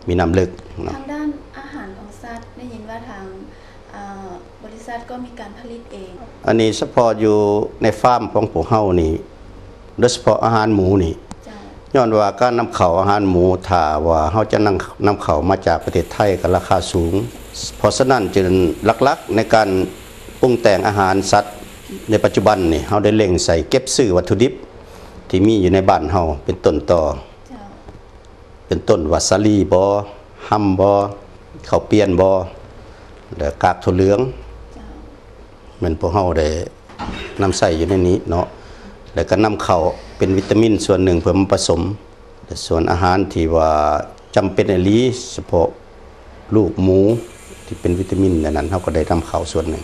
ມີນ້ຳເລິກເນາະ. ທາງດ້ານອາຫານຂອງສັດ ໄດ້ຍິນວ່າທາງ ເອີ ບໍລິສັດກໍມີການຜະລິດເອງ. ອັນນີ້ສະເພາະຢູ່ໃນຟາມຂອງພວກເຮົານີ້ ໂດຍສະເພາະອາຫານໝູນີ້ ເຈົ້າ ຍ້ອນວ່າການນຳເຂົ້າອາຫານໝູ ຖ້າວ່າເຮົາຈະນຳ ນຳເຂົ້າມາຈາກປະເທດໄທກໍລາຄາສູງ. ເພາະສະນັ້ນຈຶ່ງຫຼັກໆໃນການປຸງແຕ່ງອາຫານສັດໃນປັດຈຸບັນນີ້ ເຮົາໄດ້ເລັ່ງໃສ່ເກັບຊື້ວັດຖຸດິບທີ່ມີຢູ່ໃນບ້ານເຮົາ ເປັນຕົ້ນຕໍ ເຈົ້າ ເປັນຕົ້ນວ່າສາລີບໍ ຮຳບໍ ເຂົ້າປ່ຽນບໍ ແລະ ກາກຖົ່ວເຫຼືອງ ເຈົ້າ ແມ່ນພວກເຮົາໄດ້ນຳໃຊ້ຢູ່ໃນນີ້ເນາະ ແລະ ກໍນຳເຂົ້າເປັນວິຕາມິນສ່ວນໜຶ່ງເພື່ອມາປະສົມ. ແລະ ສ່ວນອາຫານທີ່ວ່າຈຳເປັນອີ່ຫຼີ ສະເພາະລູກໝູທີ່ເປັນວິຕາມິນ ອັນນັ້ນເຮົາກໍໄດ້ນຳເຂົ້າສ່ວນໜຶ່ງ.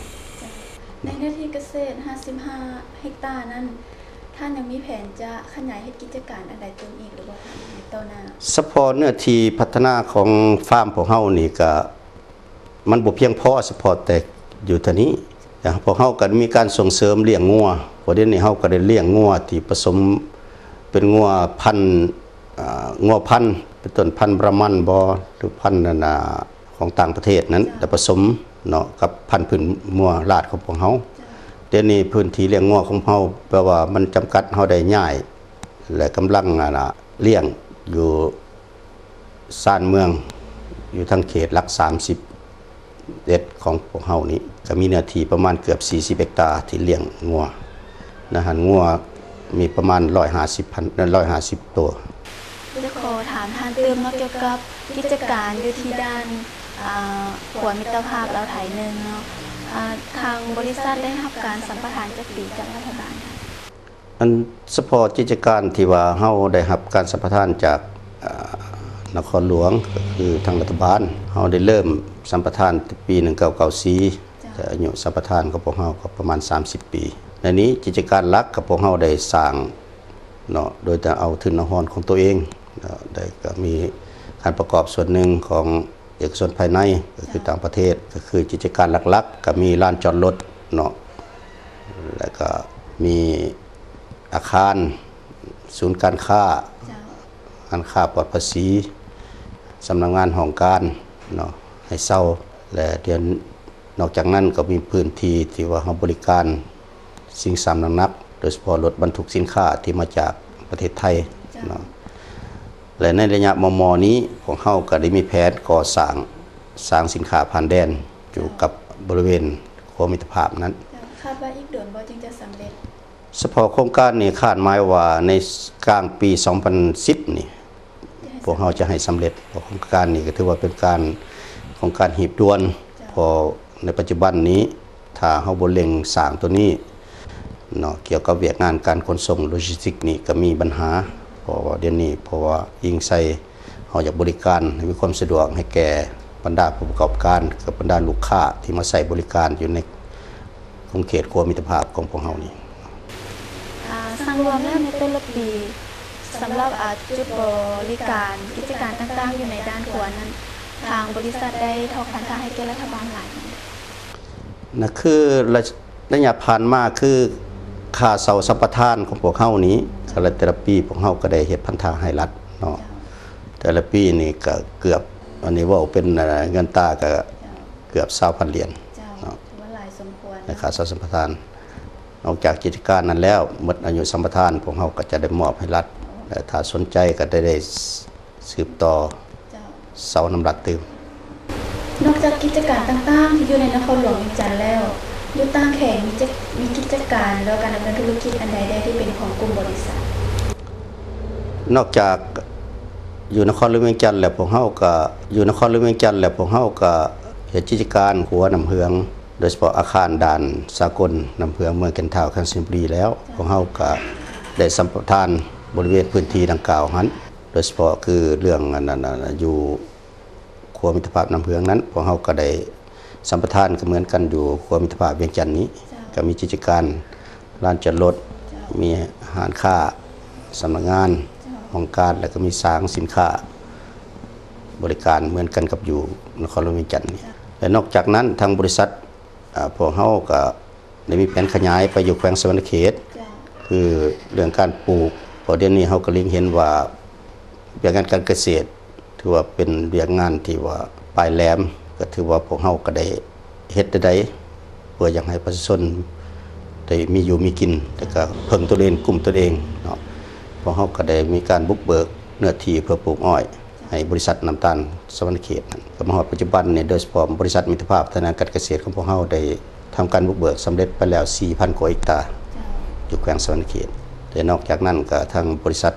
ເຈົ້າ ໃນເນື້ອທີ່ກະເສດຫ້າສິບຫ້າເຮັກຕານັ້ນ ທ່ານຍັງມີແຜນຈະຂະຫຍາຍເຮັດກິດຈະການອັນໃດຕື່ມອີກຫຼືບໍ່ ໃນຕໍ່ໜ້າ? ສະເພາະເນື້ອທີ່ພັດທະນາຂອງຟາມພວກເຮົານີ້ກະ ມັນບໍ່ພຽງພໍສະເພາະແຕ່ຢູ່ເທົ່ານີ້. ພວກເຮົາກໍມີການສົ່ງເສີມລ້ຽງງົວ ເພາະດຽວນີ້ເຮົາກໍໄດ້ລ້ຽງງົວທີ່ປະສົມເປັນງົວພັນ ອາ ງົວພັນ ເປັນຕົ້ນພັນບຣາໝັນບໍ ຫຼືພັນອັນນາ ຂອງຕ່າງປະເທດນັ້ນ ເຈົ້າ ແລ້ວປະສົມເນາະ ກັບພັນພື້ນງົວລາດຂອງພວກເຮົາ. ເຈົ້າ ດຽວນີ້ພື້ນທີ່ລ້ຽງງົວຂອງເຮົາ ແປວ່າມັນຈຳກັດ ເຮົາໄດ້ຍ້າຍ ແລະ ກຳລັງ ອັນນາ ລ້ຽງຢູ່ຊານເມືອງ ຢູ່ທາງເຂດຫຼັກສາມສິບເອັດຂອງພວກເຮົານີ້ ກໍມີເນື້ອທີ່ປະມານເກືອບສີ່ສິບເຮັກຕາທີ່ລ້ຽງງົວ. ໃນຫັ້ນງົວມີປະມານຮ້ອຍຫ້າສິບພັນ ຮ້ອຍຫ້າສິບໂຕ. ຈະຂໍຖາມທ່ານຕື່ມເນາະ ກ່ຽວກັບກິດຈະການຢູ່ທີ່ດ່ານ ອາ ຂົວມິດຕະພາບລາວໄທໜຶ່ງເນາະ ອາ ທາງບໍລິສັດໄດ້ຮັບການສຳປະທານຈັກປີຈາກລັດຖະບານ? ອັນສະເພາະກິດຈະການທີ່ວ່າເຮົາໄດ້ຮັບການສຳປະທານຈາກ ອາ ນະຄອນຫຼວງ ກໍຄືທາງລັດຖະບານ ເຮົາໄດ້ເລີ່ມສຳປະທານແຕ່ປີໜຶ່ງເກົ້າເກົ້າສີ່ ເຈົ້າ ແລະ ອາຍຸສຳປະທານຂອງພວກເຮົາກໍປະມານສາມສິບປີ. ໃນນີ້ກິດຈະການຫຼັກຂອງພວກເຮົາໄດ້ສ້າງເນາະ ໂດຍຈະເອົາທຶນເອົາຮອນຂອງຕົວເອງເນາະ ແລະ ກໍມີການປະກອບສ່ວນໜຶ່ງຂອງເອກະຊົນພາຍໃນ ກໍຄື ເຈົ້າ ຕ່າງປະເທດ ກໍຄືກິດຈະການຫຼັກໆ ກໍມີລານຈອດລົດເນາະ ແລ້ວກໍມີອາຄານ ສູນການຄ້າ ເຈົ້າ ຮ້ານຄ້າປອດພາສີ ສຳນັກງານຫ້ອງການເນາະ ໃຫ້ເຊົ່າ ແລະ ດຽວ ນອກຈາກນັ້ນກໍມີພື້ນທີ່ທີ່ວ່າເຮົາບໍລິການສິ່ງສຳນ້ຳໜັກ ໂດຍສະເພາະລົດບັນທຸກສິນຄ້າທີ່ມາຈາກປະເທດໄທ ເຈົ້າ ເນາະ ແລະ ໃນໄລຍະມໍ່ໆນີ້ ພວກເຮົາກໍໄດ້ມີແຜນກໍ່ສ້າງສາງສິນຄ້າຜ່ານແດນຢູ່ ເຈົ້າ ກັບບໍລິເວນຂົວມິດຕະພາບນັ້ນ. ເຈົ້າ ຄາດວ່າອີກດົນບໍ່ຈຶ່ງຈະສຳເລັດ? ສະເພາະໂຄງການນີ້ຄາດໝາຍວ່າໃນກາງປີສອງພັນສິບນີ້ ຈະໃຫ້ ພວກເຮົາຈະໃຫ້ສຳເລັດ ເພາະໂຄງການນີ້ກໍຖືວ່າເປັນການ ໂຄງການຮີບດ່ວນ ເຈົ້າ ເພາະໃນປັດຈຸບັນນີ້ ຖ້າເຮົາບໍ່ເລັ່ງສ້າງໂຕນີ້ເນາະ ກ່ຽວກັບວຽກງານການຂົນສົ່ງໂລຈິສຕິກນີ້ກໍມີບັນຫາ ເພາະວ່າດຽວນີ້ ເພາະວ່າອີງໃສ່ ເຮົາຢາກບໍລິການໃຫ້ມີຄວາມສະດວກໃຫ້ແກ່ບັນດາຜູ້ປະກອບການ ກັບບັນດາລູກຄ້າທີ່ມາໃຊ້ບໍລິການຢູ່ໃນຂົງເຂດຂົວມິດຕະພາບຂອງພວກເຮົານີ້. ອາ ສັງລວມແລ້ວໃນແຕ່ລະປີ ສຳລັບ ອາ ຈຸດບໍລິການ ກິດຈະການຕ່າງໆຢູ່ໃນດ່ານຂົວນັ້ນ ທາງບໍລິສັດໄດ້ຖອກພັນທະໃຫ້ແກ່ລັດຖະບານຫຼາຍປານໃດ? ນະ ຄືໄລ ໄລຍະຜ່ານມາ ຄືຄ່າເຊົ່າສຳປະທານຂອງພວກເຮົານີ້ ເຈົ້າ ແຕ່ລະປີພວກເຮົາກໍໄດ້ເຮັດພັນທະໃຫ້ລັດເນາະ ເຈົ້າ ແຕ່ລະປີນີ້ກໍເກືອບ ອັນນີ້ເວົ້າເປັນ ອາ ເງິນຕາກໍ ເຈົ້າ ເກືອບຊາວພັນຫຼຽນ ເຈົ້າ ເນາະ ຖືວ່າຫຼາຍສົມຄວນ ໃນຄ່າເຊົ່າສຳປະທານ. ນອກຈາກກິດຈະການນັ້ນແລ້ວ ໝົດອາຍຸສຳປະທານ ພວກເຮົາກໍຈະໄດ້ມອບໃຫ້ລັດ ແລະ ຖ້າສົນໃຈກໍໄດ້ ໄດ້ສືບຕໍ່ ເຈົ້າ ເຊົ່ານຳລັດຕື່ມ. ນອກຈາກກິດຈະການຕ່າງໆທີ່ຢູ່ໃນນະຄອນຫຼວງວຽງຈັນແລ້ວ ຢູ່ຕ່າງແຂວງມີ ມີກິດຈະການ ຫຼືວ່າການດຳເນີນທຸລະກິດອັນໃດແດ່ທີ່ເປັນຂອງກຸ່ມບໍລິສັດ? ນອກຈາກຢູ່ນະຄອນຫຼວງວຽງຈັນແລ້ວ ພວກເຮົາກໍ ຢູ່ນະຄອນຫຼວງວຽງຈັນແລ້ວ ພວກເຮົາກໍເຮັດກິດຈະການຂົວນ້ຳເຫືອງ ໂດຍສະເພາະອາຄານດ່ານສາກົນນ້ຳເຫືອງເມືອງແກ່ນທ້າວ ແຂວງໄຊຍະບູລີແລ້ວ ພວກເຮົາກໍໄດ້ສຳປະທານບໍລິເວນພື້ນທີ່ດັ່ງກ່າວຫັ້ນ ໂດຍສະເພາະຄືເລື່ອງອັນນັ້ນ ຢູ່ຂົວມິດຕະພາບນ້ຳເຫືອງນັ້ນ ພວກເຮົາກໍໄດ້ສຳປະທານກໍເໝືອນກັນຢູ່ຂົວມິດຕະພາບວຽງຈັນນີ້ ເຈົ້າ ກໍມີກິດຈະການ ລານຈອດລົດ ເຈົ້າ ມີຮ້ານຄ້າ ສຳນັກງານ ເຈົ້າ ຫ້ອງການ ແລ້ວກໍມີສາງສິນຄ້າ ບໍລິການເໝືອນກັນກັບຢູ່ນະຄອນຫຼວງວຽງຈັນນີ້ ເຈົ້າ ແລະ ນອກຈາກນັ້ນ ທາງບໍລິສັດ ອາ ພວກເຮົາກໍໄດ້ມີແຜນຂະຫຍາຍໄປຢູ່ແຂວງສະຫວັນນະເຂດ ເຈົ້າ ຄືເລື່ອງການປູກ ເພາະດຽວນີ້ເຮົາກໍເລັງເຫັນວ່າວຽກງານການກະເສດ ຖືວ່າເປັນວຽກງານທີ່ວ່າປາຍແຫຼມ ກໍຖືວ່າພວກເຮົາກໍໄດ້ເຮັດໄດ້ ເພື່ອຢາກໃຫ້ປະຊາຊົນໄດ້ມີຢູ່ມີກິນ ແລ້ວກໍເພິ່ງຕົນເອງ ກຸ້ມຕົນເອງເນາະ. ພວກເຮົາກໍໄດ້ມີການບຸກເບີກເນື້ອທີ່ເພື່ອປູກອ້ອຍ ໃຫ້ບໍລິສັດນ້ຳຕານສະຫວັນນະເຂດນັ້ນ. ກໍມາຮອດປັດຈຸບັນນີ້ ໂດຍສະເພາະບໍລິສັດມິດຕະພາບພັດທະນາການກະເສດຂອງພວກເຮົາໄດ້ທຳການບຸກເບີກສຳເລັດໄປແລ້ວສີ່ພັນກວ່າເຮັກຕາ ເຈົ້າ ຢູ່ແຂວງສະຫວັນນະເຂດ. ແລະນອກຈາກນັ້ນກໍທາງບໍລິສັດ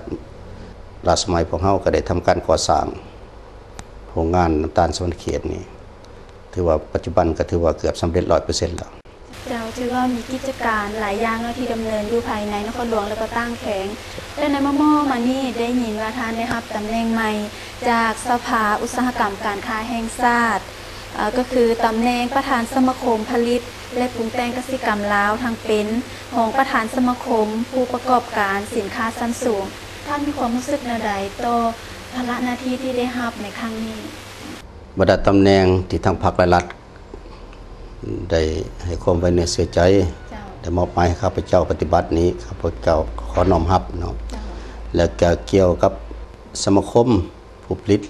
ລາວສະໄໝພວກເຮົາກໍໄດ້ທຳການກໍ່ສ້າງໂຮງງານນ້ຳຕານສະຫວັນນະເຂດນີ້ ຖືວ່າປັດຈຸບັນກໍຖືວ່າເກືອບສຳເລັດຮ້ອຍເປີເຊັນແລ້ວ. ເຈົ້າ ຖືວ່າມີກິດຈະການຫຼາຍຢ່າງເນາະ ທີ່ດຳເນີນຢູ່ພາຍໃນນະຄອນຫຼວງ ແລະກໍຕ່າງແຂວງ. ແລະໃນມໍ່ໆມານີ້ໄດ້ຍິນວ່າທ່ານໄດ້ຮັບຕຳແໜ່ງໃໝ່ຈາກສະພາອຸດສາຫະກຳການຄ້າແຫ່ງຊາດ ເອີ ກໍຄືຕຳແໜ່ງປະທານສະມາຄົມຜະລິດ ແລະປຸງແຕ່ງກະສິກຳລາວທັງເປັນ ຮອງປະທານສະມາຄົມຜູ້ປະກອບການສິນຄ້າຊັ້ນສູງ. ທ່ານມີຄວາມຮູ້ສຶກແນວໃດຕໍ່ພາລະໜ້າທີ່ທີ່ໄດ້ຮັບໃນຄັ້ງນີ້? ບັນດາຕຳແໜ່ງທີ່ທາງພັກ ແລະ ລັດ ໄດ້ໃຫ້ຄວາມໄວ້ເນື້ອເຊື່ອໃຈ ເຈົ້າ ໄດ້ມອບໝາຍໃຫ້ຂ້າພະເຈົ້າປະຕິບັດນີ້ ຂ້າພະເຈົ້າຂໍນ້ອມຮັບເນາະ. ເຈົ້າ ແລະກະກ່ຽວກັບສະມາຄົມຜູ້ຜະລິດ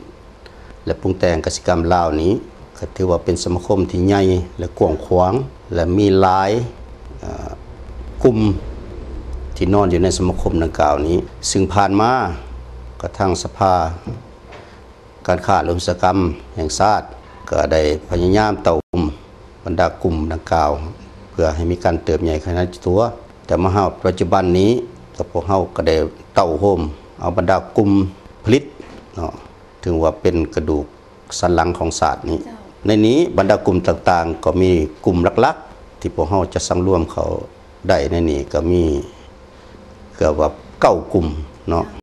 ແລະປຸງແຕ່ງກະສິກຳລາວນີ້ ກໍຖືວ່າເປັນສະມາຄົມທີ່ໃຫຍ່ ແລະກວ້າງຂວາງ ແລະມີຫຼາຍ ເອີ ກຸ່ມທີ່ນອນຢູ່ໃນສະມາຄົມດັ່ງກ່າວນີ້ ຊຶ່ງຜ່ານມາກໍທາງສະພາ ການຄ້າ ແລະອຸດສາຫະກຳແຫ່ງຊາດ ກໍໄດ້ພະຍາຍາມເຕົ້າໂຮມບັນດາກຸ່ມດັ່ງກ່າວ ເພື່ອໃຫ້ມີການເຕີບໃຫຍ່ຂະຫຍາຍຕົວ. ແຕ່ມາຮອດປັດຈຸບັນນີ້ ກໍພວກເຮົາກໍໄດ້ເຕົ້າໂຮມເອົາບັນດາກຸ່ມຜະລິດເນາະ ຖືວ່າເປັນກະດູກສັນຫຼັງຂອງຊາດນີ້. ເຈົ້າ ໃນນີ້ບັນດາກຸ່ມຕ່າງໆ ກໍມີກຸ່ມຫຼັກໆ ທີ່ພວກເຮົາຈະສັງລວມເຂົ້າໄດ້ໃນນີ້ ກໍມີເກືອບວ່າເກົ້າກຸ່ມເນາະ.